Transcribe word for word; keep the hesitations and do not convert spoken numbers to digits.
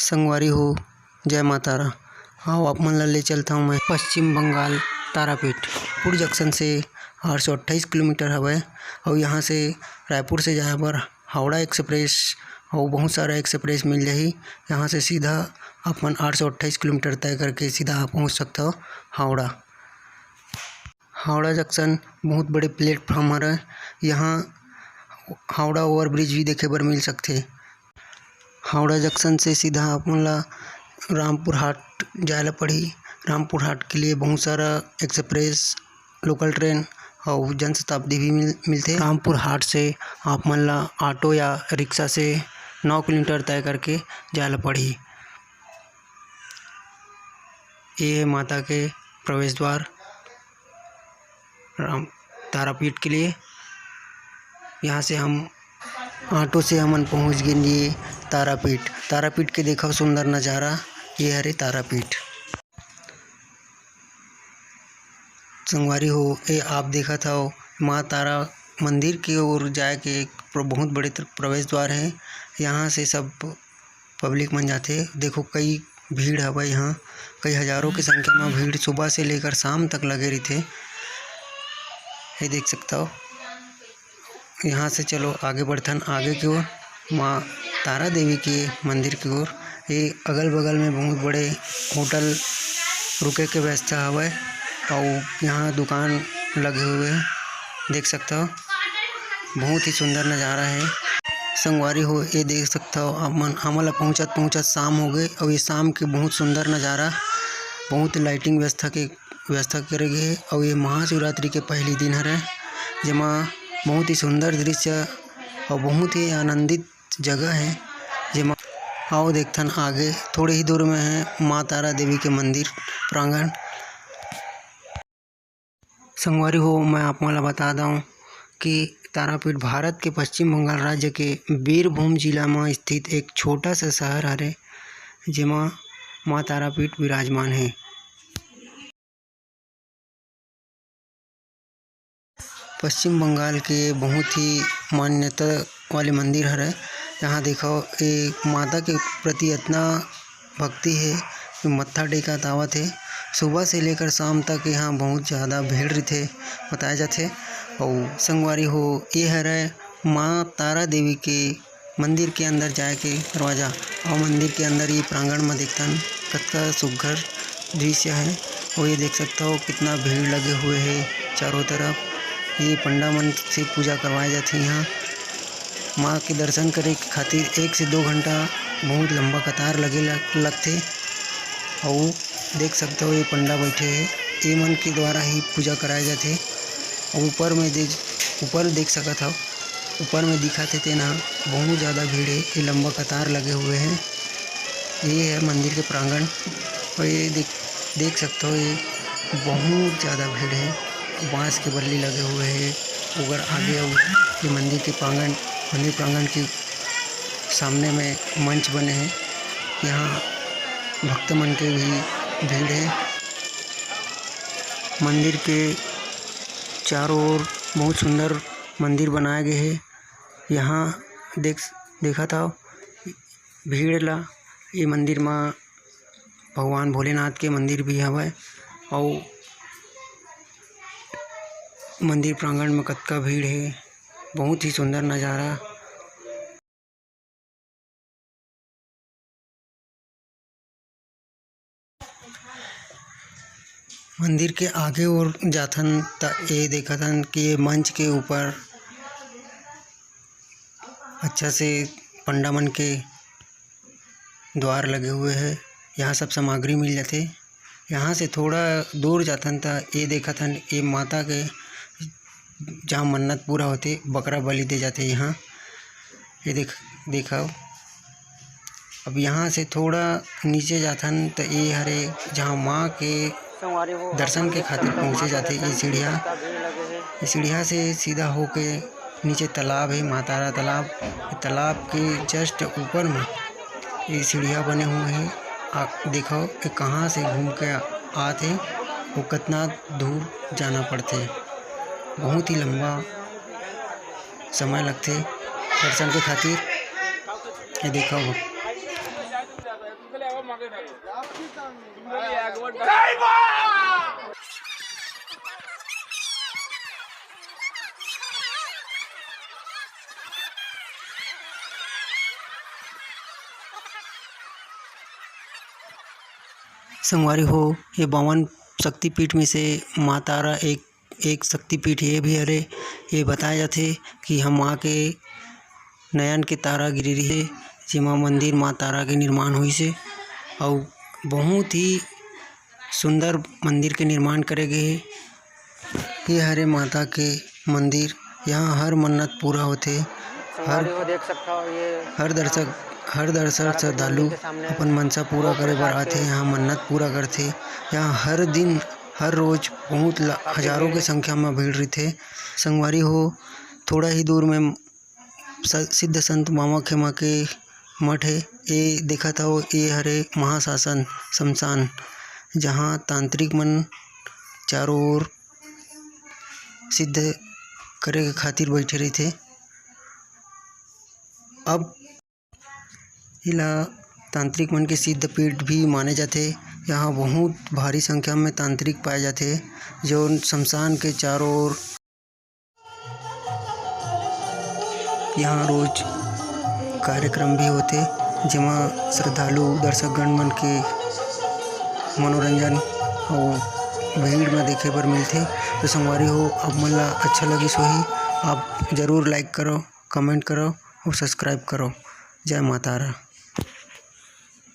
संगवारी हो, जय माँ तारा। आओ, आप मन ला ले चलता हूँ मैं पश्चिम बंगाल तारापीठ। पुर जंक्शन से आठ सौ अट्ठाईस किलोमीटर हवय, अउ यहाँ से रायपुर से जाए बर हावड़ा एक्सप्रेस अउ बहुत सारा एक्सप्रेस मिल जाही। यहाँ से सीधा अपन आठ सौ अट्ठाईस किलोमीटर तय करके सीधा आप पहुँच सकता हो हावड़ा। हावड़ा जंक्शन बहुत बड़े प्लेटफॉर्म हरय। यहाँ हावड़ा ओवरब्रिज भी देखे बर मिल सकथे। हावड़ा जंक्शन से सीधा आप मन ला रामपुर हाट जाए ला पड़ही। रामपुर हाट के लिए बहुत सारा एक्सप्रेस, लोकल ट्रेन अउ जनशताब्दी भी मिल-, मिलथे। रामपुर हाट से आप मन ला ऑटो या रिक्शा से नौ किलोमीटर तय करके जाए ला पड़ही। ये है माता के प्रवेश द्वार राम तारापीठ के लिए। यहाँ से हम ऑटो से हमन पहुँच गेन ये तारापीठ। तारापीठ के देखो सुंदर नज़ारा, ये हरे तारापीठ। संगवारी हो, ए आप देखत हव माँ तारा मंदिर के ओर जाए के एक प्र-, बहुत बड़े त-, प्रवेश द्वार है। यहाँ से सब पब्लिक मन जाथे। देखो, कई भीड़ हवय यहाँ, कई हजारों के संख्या में भीड़ सुबह से लेकर शाम तक लगे रहिथे। ये देख सकता हो। यहाँ से चलो आगे बढ़थन, आगे की ओर माँ तारा देवी के मंदिर की ओर। ये अगल बगल में बहुत बड़े होटल रुके के व्यवस्था हवय, अउ यहाँ दुकान लगे हुए हैं, देख सकता हो। बहुत ही सुंदर नज़ारा है संगवारी हो। ये देख सकता हो आप मन, हमन ला पहुँचत पहुँचत शाम हो गए, अउ ये शाम के बहुत सुंदर नज़ारा, बहुत लाइटिंग व्यवस्था के व्यवस्था करे गे हे। अउ ये महाशिवरात्रि के पहली दिन हरे, जेमा बहुत ही सुंदर दृश्य अउ बहुत ही आनंदित जगह है, जेमा आओ देखथन आगे थोड़े ही दूर में है माँ तारा देवी के मंदिर प्रांगण। संगवारी हो, मैं आप मन ला बता दऊं कि तारापीठ भारत के पश्चिम बंगाल राज्य के बीरभूम जिला म स्थित एक छोटा सा शहर हरे, जेमा माँ तारापीठ विराजमान हे। पश्चिम बंगाल के बहुत ही मान्यता वाले मंदिर हरे। यहाँ देखो, ये माता के प्रति इतना भक्ति हे कि मत्था टेकत आवत हे। सुबह से लेकर शाम तक यहाँ बहुत ज़्यादा भीड़ रहिथे, बताया जाथे। अउ संगवारी हो, ये हरे माँ तारा देवी के मंदिर के अंदर जाए के दरवाजा। अउ मंदिर के अंदर ये प्रांगण म देखथन, कतका सुघ्घर दृश्य है। अउ ये देख सकता हो, कितना भीड़ लगे हुए है चारों तरफ। ये पंडा मन से पूजा करवाए जाथे यहाँ। माँ के दर्शन करे के खातिर एक से दो घंटा बहुत लंबा कतार लगे ल-, लगथे। अउ देख सकते हो, ये पंडा बैठे हे, ये मन के द्वारा ही पूजा कराए जाथे। अउ ऊपर में दे-, ऊपर देख सकत हव, ऊपर में दिखत हे तेन ह बहुत ज़्यादा भीड़ हे, ये लंबा कतार लगे हुए हे। ये है मंदिर के प्रांगण, और ये देख, देख सकते हो, ये बहुत ज़्यादा भीड़ है। बांस के बल्ली लगे हुए हैं, ओकर आगे अउ ये मंदिर के प्रांगण, मंदिर प्रांगण के सामने में मंच बने हैं। यहाँ भक्त मन के भी भीड़ है। मंदिर के चारों ओर बहुत सुंदर मंदिर बनाए गए है। यहाँ देख, देखत हव भीड़ ला। ये मंदिर म भगवान भोलेनाथ के मंदिर भी हवय, अउ मंदिर प्रांगण में कतका भीड़ हे, बहुत ही सुंदर नजारा। मंदिर के आगे ओर जाथन, त ए देखथन कि ये मंच के ऊपर अच्छा से पंडा मन के द्वार लगे हुए हे। यहाँ सब सामग्री मिल जाथे। यहाँ से थोड़ा दूर जाथन, त ए देखथन, ए माता के जहाँ मन्नत पूरा होथे, बकरा बलि दे जाथे यहाँ। ये देख, देखव, अब यहाँ से थोड़ा नीचे जाथन, त ये हरे, जहाँ माँ के दर्शन के खातिर पहुँचे जाथे। ये सीढ़िया, ये सीढ़िया से सीधा होके नीचे तालाब हे, माँ तारा तालाब। तालाब के just ऊपर में ये सीढ़िया बने हुए हे। आप देखव, ये कहाँ से घूम के आत हे, वो कितना दूर जाना पड़थे। बहुत ही लंबा समय लगथे दर्शन के खातिर। ये देखव, संगवारी हो, ये बावन शक्तिपीठ में से माँ तारा एक, एक शक्तिपीठ ये भी हरे। ये बताया जाथे कि इहाँ माँ के नयन के तारा गिरे रिहिसे, जेमा मंदिर माँ तारा के निर्माण होइसे, अउ बहुत ही सुंदर मंदिर के निर्माण करे गे हे। ये हरे माता के मंदिर, यहाँ हर मन्नत पूरा होथे। हर, संगवारी हो, देख सकता हो, ये हर दर्शक, हर दर्शक तारा के श्रद्धालु मंदिर के सामने अपन मनसा पूरा करे बर आथे, यहाँ मन्नत पूरा करथे। यहाँ हर दिन, हर रोज बहुत ला-, हजारों के संख्या में भीड़ रहिथे। संगवारी हो, थोड़ा ही दूर में स-, सिद्ध संत बामा खेमा के मठ हे। ए देखत हव, ए हरे महाशासन शमशान, जहाँ तांत्रिक मन चारों ओर सिद्ध करे के खातिर बैठे रहिथे। अब एला तांत्रिक मन के सिद्ध पीठ भी माने जाथे। यहाँ बहुत भारी संख्या में तांत्रिक पाए जाथे, जो शमशान के चारों ओर यहाँ रोज कार्यक्रम भी होथे, जेमा श्रद्धालु दर्शकगण मन के मनोरंजन अउ भीड़ में देखे बर मिलथे। तो संगवारी हो, आप मन ला अच्छा लगिस होही, आप जरूर like करो, comment करो अउ subscribe करो। जय माँ तारा।